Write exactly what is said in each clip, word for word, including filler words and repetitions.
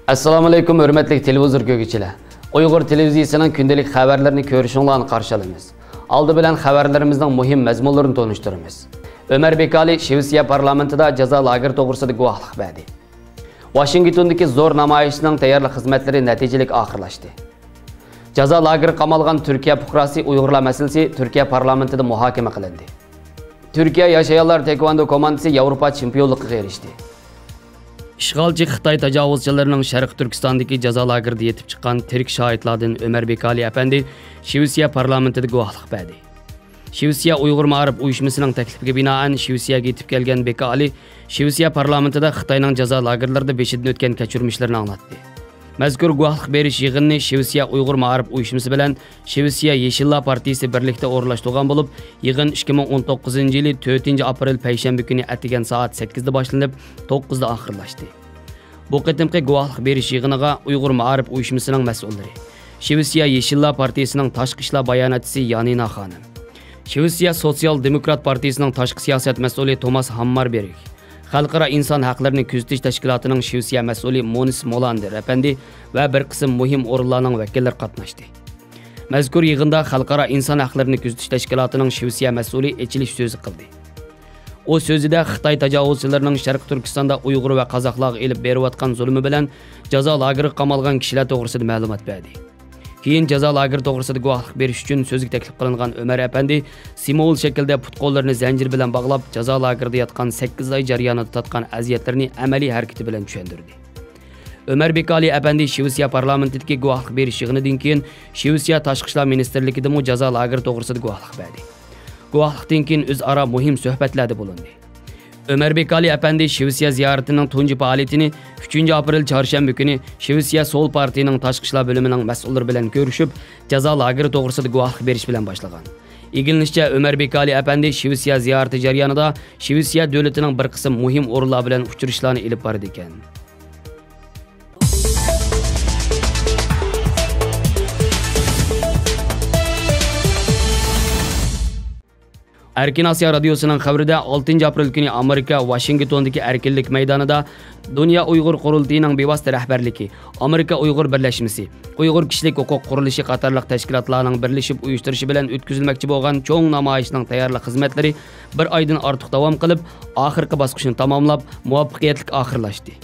ئەسسالامۇئەلەيكۇم، ھۆرمەتلىك تېلېۋىزور كۆرگۈچىلەر! ئۇيغۇر تېلېۋىزىيىسىنىڭ كۈندىلىك خەۋەرلىرىنى كۆرۈشۈڭلارنى قارشى ئالىمىز. ئالدى بىلەن خەۋەرلىرىمىزنىڭ مۇھىم مەزمۇنلىرىنى تونۇشتۇرىمىز. ئۆمەر بېكالى شىۋېتسىيە پارلامېنتىدا جازا لاگېرى توغرىسىدا گۇۋاھلىق بەردى. ۋاشىنگتوندىكى زور نامايىشنىڭ تەييارلىق خىزمەتلىرى نەتىجىلىك ئاخىرلاشتى. جازا لاگېرىغا قامالغان تۈركىيە پۇقراسى ئۇيغۇرلار مەسىلىسى تۈركىيە پارلامېنتىدا مۇھاكىمە قىلىندى. تۈركىيە ياش ئاياللار تېكۋاندو كوماندىسى ياۋروپا چېمپىيونلۇقىغا ئېرىشتى. ئىشغالچى خىتاي تاجاۋۇزچىلىرىنىڭ شەرقىي تۈركىستاندىكى جازا لاگېرىدا يېتىپ چىققان تىرىك شاھىتلاردىن ئۆمەر بېكالى ئەپەندى شىۋېتسىيە پارلامېنتىدا گۇۋاھلىق بەردى. شىۋېتسىيە ئۇيغۇر مائارىپ ئۇيۇشمىسىنىڭ تەكلىپىگە بىنائەن، شىۋېتسىيەگە يېتىپ كەلگەن بېكالى شىۋېتسىيە پارلامېنتىدا خىتاينىڭ جازا لاگېرلىرىدا بېشىدىن ئۆتكەن كەچۈرمىشلىرىنى ئاڭلاتتى. مەزكۇر گۇۋاھلىق بېرىش يىغىنىنى شىۋېتسىيە ئۇيغۇر مائارىپ ئۇيۇشمىسى بىلەن شىۋېتسىيە يېشىللار پارتىيىسى بىرلىكتە ئورۇنلاشتۇرغان بولۇپ، يىغىن ئىككى مىڭ ئون توققۇزىنچى يىلى تۆتىنچى ئاپرېل پەيشەنبە كۈنى ئەتىگەن سائەت سەككىزدە باشلىنىپ، توققۇزدا ئاخىرلاشتى. بۇ قېتىمقى گۇۋاھلىق بېرىش يىغىنىغا ئۇيغۇر مائارىپ ئۇيۇشمىسىنىڭ مەسئۇللىرى، شىۋېتسىيە يېشىللار پارتىيىسىنىڭ تاشقى ئىشلار باياناتچىسى يانىنا خانىم، شىۋېتسىيە سوتسىيال دېموكرات پارتىيىسىنىڭ تاشقى سىياسەت مەسئۇلى توماس ھامماربېرگ، خەلقئارا ئىنسان ھەقلىرىنى كۆزىتىش تەشكىلاتىنىڭ شىۋېتسىيە مەسئۇلى مونس مولانېر ئەپەندى ۋە بىر قىسىم مۇھىم ئورۇنلارنىڭ ۋەكىللىرى قاتناشتى. مەزكۇر يىغىندا خەلقئارا ئىنسان ھەقلىرىنى كۆزىتىش تەشكىلاتىنىڭ شىۋېتسىيە مەسئۇلى ئېچىلىش سۆزى قىلدى. ئۇ سۆزىدە خىتاي تاجاۋۇزچىلىرىنىڭ شەرقىي تۈركىستاندا ئۇيغۇر ۋە قازاقلارغا ئېلىپ بېرىۋاتقان زۇلۇمى بىلەن جازا لاگېرىغا قامالغان كىشىلەر توغرىسىدا مەلۇمات بەردى. كېيىن جازا لاگېرى توغرىسىدا گۇۋاھلىق بېرىش ئۈچۈن سۆزگە تەكلىپ قىلىنغان ئۆمەر ئەپەندى سىمۋول شەكىلدە پۇت-قوللىرىنى زەنجىر بىلەن باغلاپ، جازا لاگېرىدا ياتقان سەككىز ئاي جەريانىدا تارتقان ئەزىيەتلىرىنى ئەمەلىي ھەرىكىتى بىلەن چۈشەندۈردى. ئۆمەر بېكالى ئەپەندى شىۋېتسىيە پارلامېنتىدىكى گۇۋاھلىق بېرىش يىغىنىدىن كېيىن شىۋېتسىيە تاشقى ئىشلار مىنىستىرلىكىدىمۇ جازا لاگېرى توغرىسىدا گۇۋاھلىق بەردى. گۇۋاھلىقتىن كېيىن ئۆزئارا مۇھىم سۆھبەتلەردە بولۇندى. ئۆمەر بېكالى ئەپەندى شىۋېتسىيە زىيارىتىنىڭ تۇنجى پائالىيىتىنى ئۈچىنچى ئاپرېل چارشەنبە كۈنى شىۋېتسىيە سول پارتىيىنىڭ تاشقى ئىشلار بۆلۈمىنىڭ مەسئۇللىرى بىلەن كۆرۈشۈپ، جازا لاگېرى توغرىسىدا گۇۋاھلىق بېرىش بىلەن باشلىغان. ئىگىلىنىشىچە، ئۆمەر بېكالى ئەپەندى شىۋېتسىيە زىيارىتى جەريانىدا شىۋېتسىيە دۆلىتىنىڭ بىر قىسىم مۇھىم ئورۇنلار بىلەن ئۇچرىشىشلارنى ئېلىپ بارىدىكەن. ئەركىن ئاسىيا رادىيوسىنىڭ خەۋىرىدە، ئالتىنچى ئاپرېل كۈنى ئامېرىكا ۋاشىنگتوندىكى ئەركىنلىك مەيدانىدا دۇنيا ئۇيغۇر قۇرۇلتىيىنىڭ بىۋاسىتە رەھبەرلىكى، ئامېرىكا ئۇيغۇر بىرلەشمىسى، ئۇيغۇر كىشىلىك ھوقۇق قۇرۇلۇشى قاتارلىق تەشكىلاتلارنىڭ بىرلىشىپ ئۇيۇشتۇرۇشى بىلەن ئۆتكۈزۈلمەكچى بولغان چوڭ نامايىشنىڭ تەييارلىق خىزمەتلىرى بىر ئايدىن ئارتۇق داۋام قىلىپ، ئاخىرقى باسقۇچنى تاماملاپ، مۇۋەپپەقىيەتلىك ئاخىرلاشتى.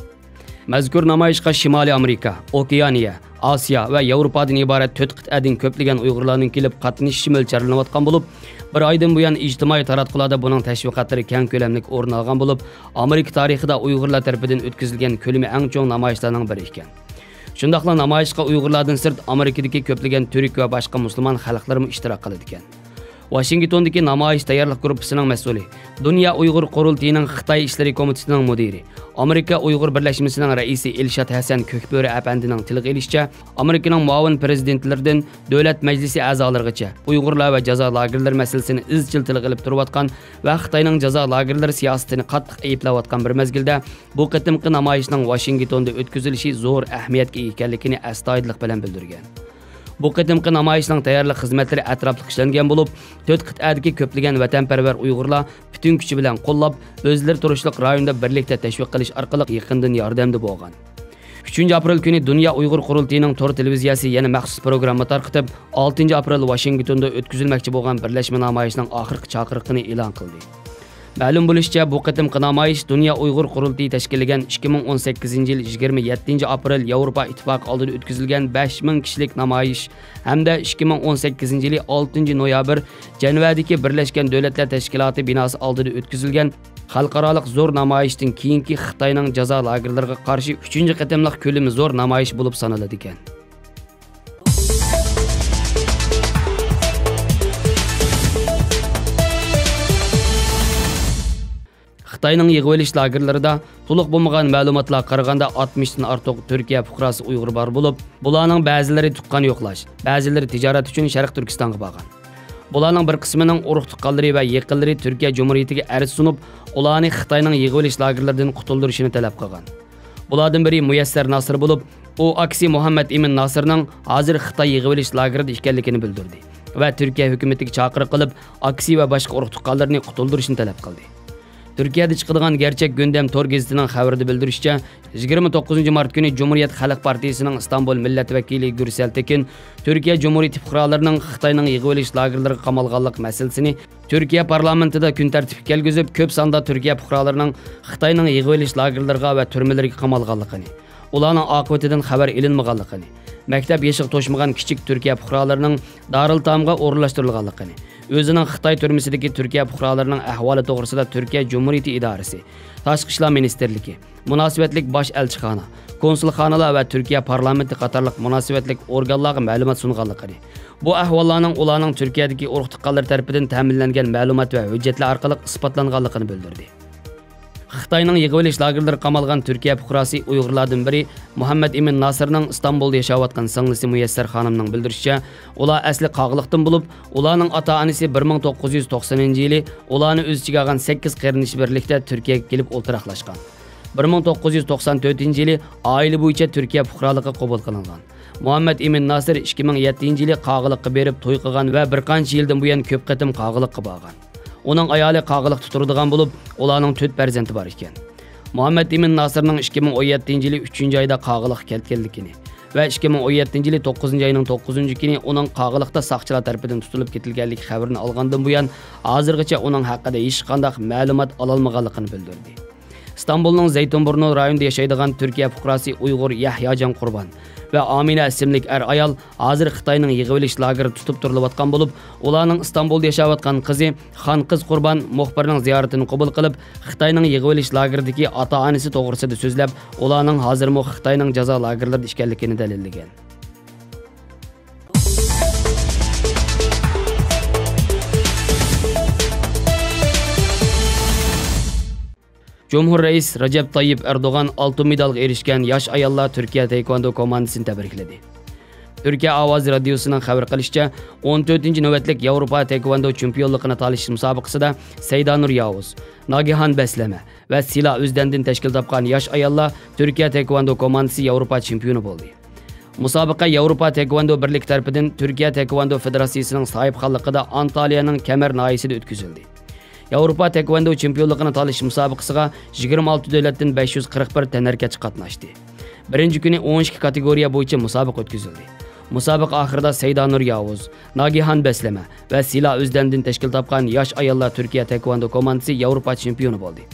مەزكۇر نامايىشقا شىمالىي ئامېرىكا، ئوكېئانىيە، ئاسىيا ۋە ياۋروپادىن ئىبارەت تۆت قىتئەدىن كۆپلىگەن ئۇيغۇرلارنىڭ كېلىپ قاتنىشىشى مۆلچەرلىنىۋاتقان بولۇپ، بىر ئايدىن بۇيان ئىجتىمائىي تاراتقۇلاردا بۇنىڭ تەشۋىقاتلىرى كەڭ كۆلەملىك ئورۇن ئالغان بولۇپ، ئامېرىكا تارىخىدا ئۇيغۇرلار تەرىپىدىن ئۆتكۈزۈلگەن كۆلىمى ئەڭ چوڭ نامايىشلارنىڭ بىرى ئىكەن. شۇنداقلا نامايىشقا ئۇيغۇرلاردىن سىرت ئامېرىكىدىكى كۆپلىگەن تۈرك ۋە باشقا مۇسۇلمان خەلقلىرىمۇ ئىشتىراك قىلىدىكەن. ۋاشىنگتوندىكى نامايىش تەييارلىق گۇرۇپپىسىنىڭ مەسئۇلى، دۇنيا ئۇيغۇر قۇرۇلتىيىنىڭ خىتاي ئىشلىرى كومىتېتىنىڭ مۇدىرى، ئامېرىكا ئۇيغۇر بىرلەشمىسىنىڭ رەئىسى ئىلشات ھەسەن كۆكبۆرە ئەپەندىنىڭ تىلغا ئېلىشىچە، ئامېرىكىنىڭ مۇئاۋىن پىرېزىدېنتلىرىدىن دۆلەت مەجلىسى ئەزالىرىغىچە ئۇيغۇرلار ۋە جازا لاگېرلىرى مەسىلىسىنى ئىزچىل تىلغا ئېلىپ تۇرۇۋاتقان ۋە خىتاينىڭ جازا لاگېرلىرى سىياسىتىنى قاتتىق ئەيىبلەۋاتقان بىر مەزگىلدە، بۇ قېتىمقى نامايىشنىڭ ۋاشىنگتوندا ئۆتكۈزۈلۈشى زور ئەھمىيەتكە ئىگە ئىكەنلىكىنى ئەستايىدىللىق بىلەن بىلدۈرگەن. بۇ قېتىمقى نامايىشنىڭ تەييارلىق خىزمەتلىرى ئەتراپلىق ئىشلەنگەن بولۇپ، تۆت قىتئەدىكى كۆپلىگەن ۋەتەنپەرۋەر ئۇيغۇرلار پۈتۈن كۈچى بىلەن قوللاپ، ئۆزلىرى تۇرۇشلۇق رايوندا بىرلىكتە تەشۋىق قىلىش ئارقىلىق يېقىندىن ياردەمدە بولغان. ئۈچىنچى ئاپرېل كۈنى دۇنيا ئۇيغۇر قۇرۇلتىيىنىڭ تور تېلېۋىزىيەسى يەنە مەخسۇس پروگرامما تارقىتىپ، ئالتىنچى ئاپرېل ۋاشىنگتوندا ئۆتكۈزۈلمەكچى بولغان بىرلەشمە نامايىشىنىڭ ئاخىرقى چاقىرىقىنى ئېلان قىلدى. مەلۇم بولۇشىچە، بۇ قېتىمقى نامايىش دۇنيا ئۇيغۇر قۇرۇلتىيى تەشكىللىگەن ئىككى مىڭ ئون سەككىزىنچى يىل يىگىرمە يەتتىنچى ئاپرېل ياۋروپا ئىتتىپاقى ئالدىدا ئۆتكۈزۈلگەن بەش مىڭ كىشىلىك نامايىش ھەمدە ئىككى مىڭ ئون سەككىزىنچى يىلى ئالتىنچى نويابىر جەنۋەدىكى بىرلەشكەن دۆلەتلەر تەشكىلاتى بىناسى ئالدىدا ئۆتكۈزۈلگەن خەلقئارالىق زور نامايىشتىن كېيىنكى خىتاينىڭ جازا لاگېرلىرىغا قارشى ئۈچىنچى قېتىملىق كۆلىمى زور نامايىش بولۇپ سانىلىدىكەن. خىتاينىڭ يىغىۋېلىش لاگېرلىرىدا، تولۇق بولمىغان مەلۇماتلارغا قارىغاندا، ئاتمىشتىن ئارتۇق تۈركىيە پۇقراسى ئۇيغۇر بار بولۇپ، بۇلارنىڭ بەزىلىرى تۇغقان يوقلاش، بەزىلىرى تىجارەت ئۈچۈن شەرقىي تۈركىستانغا بارغان. بۇلارنىڭ بىر قىسمىنىڭ ئۇرۇق-تۇغقانلىرى ۋە يېقىنلىرى تۈركىيە جۇمھۇرىيىتىگە ئەرز سۇنۇپ، ئۇلارنى خىتاينىڭ يىغىۋېلىش لاگېرلىرىدىن قۇتۇلدۇرۇشىنى تەلەپ قىلغان. بۇلاردىن بىرى مۇيەسسەر ناسىر بولۇپ، ئۇ ئاكىسى مۇھەممەد ئىمىن ناسىرنىڭ ھازىر خىتاي يىغىۋېلىش لاگېرىدا ئىكەنلىكىنى بىلدۈردى ۋە تۈركىيە ھۆكۈمىتىگە چاقىرىق قىلىپ، ئاكىسى ۋە باشقا ئۇرۇق-تۇغقانلىرىنى قۇتۇلدۇرۇشنى تەلەپ قىلدى. تۈركىيەدە چىقىدىغان گەرچەك گۈندەم تور گېزىتىنىڭ خەۋىرىدە بىلدۈرۈشىچە، يىگىرمە توققۇزىنچى مارت كۈنى جۇمھۇرىيەت خەلق پارتىيىسىنىڭ ئىستانبۇل مىللەت ۋەكىلى گۈرسەل تېكىن تۈركىيە جۇمھۇرىيىتى پۇقرالىرىنىڭ خىتاينىڭ يىغىۋېلىش لاگېرلىرىغا قامالغانلىق مەسىلىسىنى تۈركىيە پارلامېنتىدا كۈن تەرتىپكە كەلگۈزۈپ، كۆپ ساندا تۈركىيە پۇقرالىرىنىڭ خىتاينىڭ يىغىۋېلىش لاگېرلىرىغا ۋە تۈرمىلىرىگە قامالغانلىقىنى، ئۇلارنىڭ ئاقىۋىتىدىن خەۋەر ئېلىنمىغانلىقىنى، مەكتەپ يېشىغا توشمىغان كىچىك تۈركىيە پۇقرالىرىنىڭ دارىلئېتامغا ئورۇنلاشتۇرۇلغانلىقىنى، ئۆزىنىڭ خىتاي تۈرمىسىدىكى تۈركىيە پۇقرالىرىنىڭ ئەھۋالى توغرىسىدا تۈركىيە جۇمھۇرىيىتى ئىدارىسى، تاشقى ئىشلار مىنىستىرلىكى، مۇناسىۋەتلىك باش ئەلچىخانا، كونسۇلخانىلار ۋە تۈركىيە پارلامېنتى قاتارلىق مۇناسىۋەتلىك ئورگانلارغا مەلۇمات سۇنغانلىقىنى، بۇ ئەھۋاللارنىڭ ئۇلارنىڭ تۈركىيەدىكى ئۇرۇق-تۇغقانلىرى تەرىپىدىن تەمىنلەنگەن مەلۇمات ۋە ھۆججەتلەر ئارقىلىق ئىسپاتلانغانلىقىنى بىلدۈردى. خىتاينىڭ يىغىۋېلىش لاگېرلىرىغا قامالغان تۈركىيە پۇقراسى ئۇيغۇرلاردىن بىرى مۇھەممەد ئىمىن ناسىرنىڭ ئىستانبۇلدا ياشاۋاتقان سىڭلىسى مۇيەسسەر خانىمنىڭ بىلدۈرۈشىچە، ئۇلار ئەسلى قاغىلىقتىن بولۇپ، ئۇلارنىڭ ئاتا-ئانىسى بىر مىڭ توققۇز يۈز توقسەنىنچى يىلى ئۇلارنى ئۆز ئىچىگە ئالغان سەككىز قېرىندىشى بىرلىكتە تۈركىيەگە كېلىپ ئولتۇراقلاشقان. بىر مىڭ توققۇز يۈز توقسان تۆتىنچى يىلى ئائىلە بويىچە تۈركىيە پۇقرالىقىغا قوبۇل قىلىنغان. مۇھەممەد ئىمىن ناسىر ئىككى مىڭ يەتتىنچى يىلى قاغىلىققا بېرىپ توي قىلغان ۋە بىر قانچە يىلدىن بۇيان كۆپ قېتىم قاغىلىققا بارغان. ئۇنىڭ ئايالى قاغىلىقتا تۇرىدىغان بولۇپ، ئۇلارنىڭ تۆت پەرزەنتى بار ئىكەن. مۇھەممەد ئىمىن ناسىرنىڭ ئىككى مىڭ ئون يەتتىنچى يىلى ئۈچىنچى ئايدا قاغىلىققا كەتكەنلىكىنى ۋە ئىككى مىڭ ئون يەتتىنچى يىلى توققۇزىنچى ئاينىڭ توققۇزىنچى كۈنى ئۇنىڭ قاغىلىقتا ساقچىلار تەرىپىدىن تۇتۇلۇپ كېتىلگەنلىكى خەۋىرىنى ئالغاندىن بۇيان، ھازىرغىچە ئۇنىڭ ھەققىدە ھېچقانداق مەلۇمات ئالالمىغانلىقىنى بىلدۈردى. ئىستانبۇلنىڭ زەيتۇنبۇرنۇ رايونىدا ياشايدىغان تۈركىيە پۇقراسى ئۇيغۇر يەھياجان قۇربان ۋە ئامىنە ئىسىملىك ئەر ئايال ھازىر خىتاينىڭ يىغىۋېلىش لاگېرىدا تۇتۇپ تۇرۇلۇۋاتقان بولۇپ، ئۇلارنىڭ ئىستانبۇلدا ياشاۋاتقان قىزى خانقىز قۇربان مۇخبىرنىڭ زىيارىتىنى قوبۇل قىلىپ، خىتاينىڭ يىغىۋېلىش لاگېرىدىكى ئاتا-ئانىسى توغرىسىدا سۆزلەپ، ئۇلارنىڭ ھازىرمۇ خىتاينىڭ جازا لاگېرلىرىدا ئىكەنلىكىنى دەلىللىگەن. جۇمھۇر رەئىس رەجەپ تايىپ ئەردوغان ئالتۇن مېدالغا ئېرىشكەن ياش ئاياللار تۈركىيە تەيكۋاندو كوماندىسىنى تەبرىكلىدى. تۈركىيە ئاۋازى رادىيوسىنىڭ خەۋەر قىلىشىچە، ئون تۆتىنچى نۆۋەتلىك ياۋروپا تەيكۋاندو چېمپىيونلۇقىنى تالىشىش مۇسابىقىسىدا سەيدانۇر ياۋۇز، ناگىھان بەسلىمە ۋە سىلا ئۆزدەندىن تەشكىل تاپقان ياش ئاياللار تۈركىيە تەيكۋاندو كوماندىسى ياۋروپا چېمپىيونى بولدى. مۇسابىقە ياۋروپا تەيكۋاندو بىرلىكى تەرىپىدىن تۈركىيە تەيكۋاندو فېدېراتسىيىسىنىڭ ساھىبخانلىقىدا ئانتالىيەنىڭ كەمەر ناھىيەسىدە ئۆتكۈزۈلدى. ياۋروپا تەيكۋاندو چېمپىيونلۇقىنى تالىشىش مۇسابىقىسىغا يىگىرمە ئالتە دۆلەتتىن بەش يۈز قىرىق بىر تەنھەرىكەتچى قاتناشتى. بىرىنچى كۈنى ئون ئىككى كاتېگورىيە بويىچە مۇسابىقە ئۆتكۈزۈلدى. مۇسابىقە ئاخىرىدا سەيدانۇر ياۋۇز، ناگىھان بەسلىمە ۋە سىلا ئۆزدەندىن تەشكىل تاپقان ياش ئاياللار تۈركىيە تەيكۋاندو كوماندىسى ياۋروپا چېمپىيونى بولدى.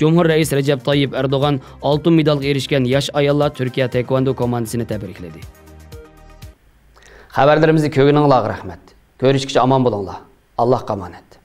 جۇمھۇر رەئىس رەجەپ تايىپ ئەردوغان ئالتۇن مېدالغا ئېرىشكەن ياش ئاياللار تۈركىيە تەيكۋاندو كوماندىسىنى تەبرىكلىدى. خەۋەرلىرىمىزنى كۆرگىنىڭلارغا رەھمەت. كۆرۈشكىچە ئامان بولۇڭلار. ئاللاھقا ئامانەت.